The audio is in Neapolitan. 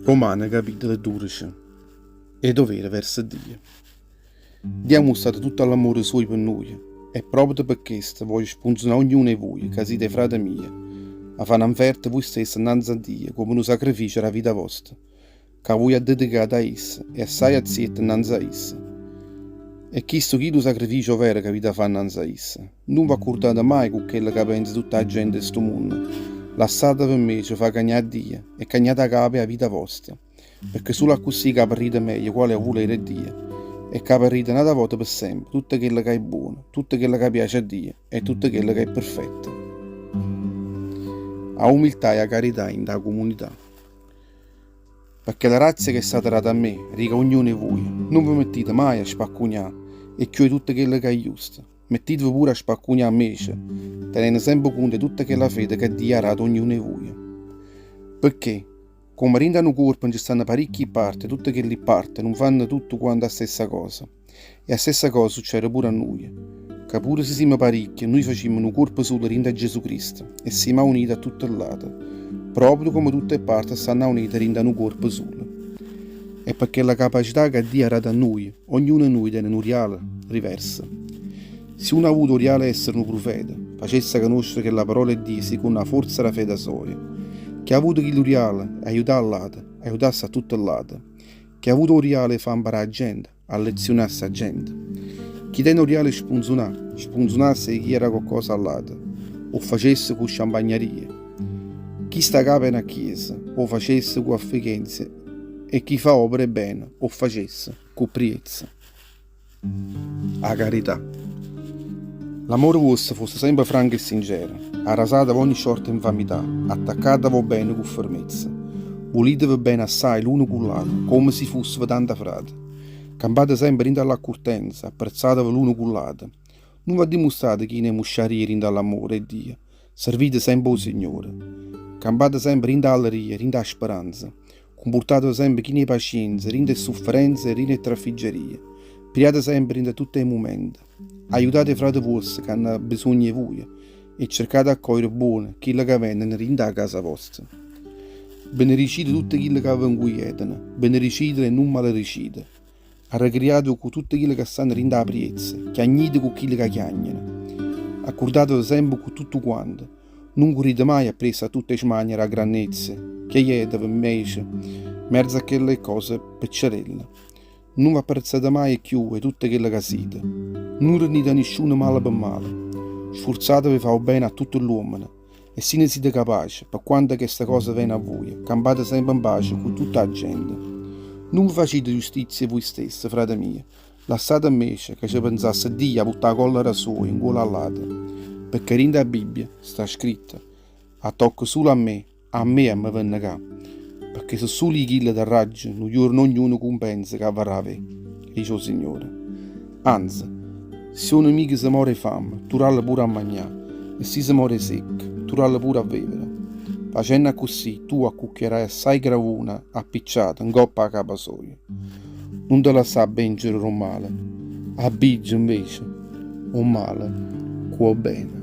Romane capitolo 12 'E dovere verso Dio. Dio ha mustrato tutto l'ammore suojo pe nuje, e proprio pe chesto voglio spunzunà ognuno 'e vuje ca site 'e frate mieje, a fà n'anferta vuje stesse 'nnanze a Dio comme nu sacrificio d' 'a vita vosta, ca vuje addedicate a isso e assaje azziette 'nnanze a isso. E chisto chillu sacrificio overo c'avite 'a fà 'nnanze a isso. Nun v'accurdate maje cu chello ca penza tutta 'a gente 'e stu munno. Lassateve 'mmece fà cagnà 'a Dio e cagnate 'a capa e 'a vita vosta, pecché sulo accussì caparrite meglio qual è 'o vulere 'e Dio e caparrite n'ata vota pe sempe tutto chello ca è buono, tutto chello ca piace a Dio e tutto chello ca è perfetto. A umiltà e 'a carità 'int' 'a cumunità. Pecché la razia che è stata data a me, rico a ognuno 'e vuje, nun ve mettite maje a spaccugnà 'e cchiù 'e tutto chello ca è justo, mettiteve pure a spaccugnà 'mmece, tenenno sempe cunto 'e tutta chella fede ca Dio ha dato a ognuno 'e vuje. Pecché, comme dint' a nu cuorpo nce stanno paricchi parte, tutte chelli parte nun fanno tuttu quante 'a stessa cosa. E 'a stessa cosa succede pure a nuje, ca pure si simmo paricchie, nuje facimmo nu cuorpo sulo dint' a Gesù Cristo e simmo aunite a tutte ll'ate, proprio comme tutte 'e parte stanno aunite dint' a nu cuorpo sulo. E pe chella capacità ca Dio ha dato a nuje, ognuno 'e nuje tene nu rialo riverso. Si uno ha avuto 'o rialo 'e essere nu prufeta, facesse canoscere chella parola 'e Dio secondo 'a forza d' 'a fede soja. Chi ha avuto chillu rialo 'e aiutà ll'ate, aiutasse a tutte ll'ate. Chi ha avuto 'o rialo 'e fà 'mparà 'a gente, allezziunasse 'a gente. Chi tene 'o rialo 'e spunzunà, spunzunasse 'e chi era coccosa a ll'ate, 'o ffacesse cu sciampagnarie. Chi sta 'a capa 'e na chiesa, 'o facesse cu affechenzia e chi fa opere 'e bene, 'o ffacesse cu priezza. 'A carità. L'amore vuosto fosse sempe franco e sincero, arrasateve ogni sciorta 'e 'nfamità, attaccateve 'o bene cu fermezza. Vuliteve bene assai l'uno cu ll'ato, comme si fusseve tanta frate. Campate sempe dint' 'a ll'accurtenza, apprezzateve l'uno cu ll'ato. Nun v'addimustrate chine 'e musciarie dint' 'a ll'ammore 'e Dio, servite sempe 'o Signore. Campate sempe dint' 'a alleria, dint' 'a speranza. Cumpurtateve sempe chine 'e pacienza dint' 'e sufferenze e dint' 'e trafiggerie. Priate sempe dint' 'a tutt' 'e mumente. Aiutate 'e frate vuoste ca hanno bisogno 'e vuje e cercate 'accogliere buono chille ca veneno dint' 'a casa vosta. Benericite tutte chille ca ve 'ncuietano, benericitele e nun malericite. Arrecriateve cu tutte chille ca stanno dint' 'a priezza, chiagnite cu chille ca chiagneno. Accurdateve sempe cu tuttuquante, nun currite maje appriesso a tutte 'e smanie d' 'a grannezza, chiaieteve, 'mmece, mmerzo a chelle cose peccerelle. Nun v'apprezzate maje cchiù 'e tutte chello ca site. Nun rennite a nisciuno male pe male. Sfurzateve 'e fà 'o bene a tutte ll'uommene. E si ne site capace, pe quanto chesta cosa vene a vuje, campate sempe 'npace cu tutta 'a gente. Nun ve facite justizia vuje stesse, frate mio, lassate 'mmece ca ce penzasse Dio a vuttà 'a collera soja 'ncuollo a ll'ate, pecché dint' 'a Bibbia sta scritto, Attocca sulo a me, a me a me vennecà, pecché so' sulo i' chillo darraggio nu juorno ognuno cumpenza ca avarrà avè, dice 'o Signore. Anze, si 'o nemico se more 'e famme, tu ralle pure a magnà, e si se more 'e secca, tu ralle pure a vevere. Facenno accussì tu accucchiarai assai cravune appicciate 'ncoppa 'a capa soja. Nun te lassà abbencere d' 'o male, abbiggia 'nvece 'o male cu 'o bene.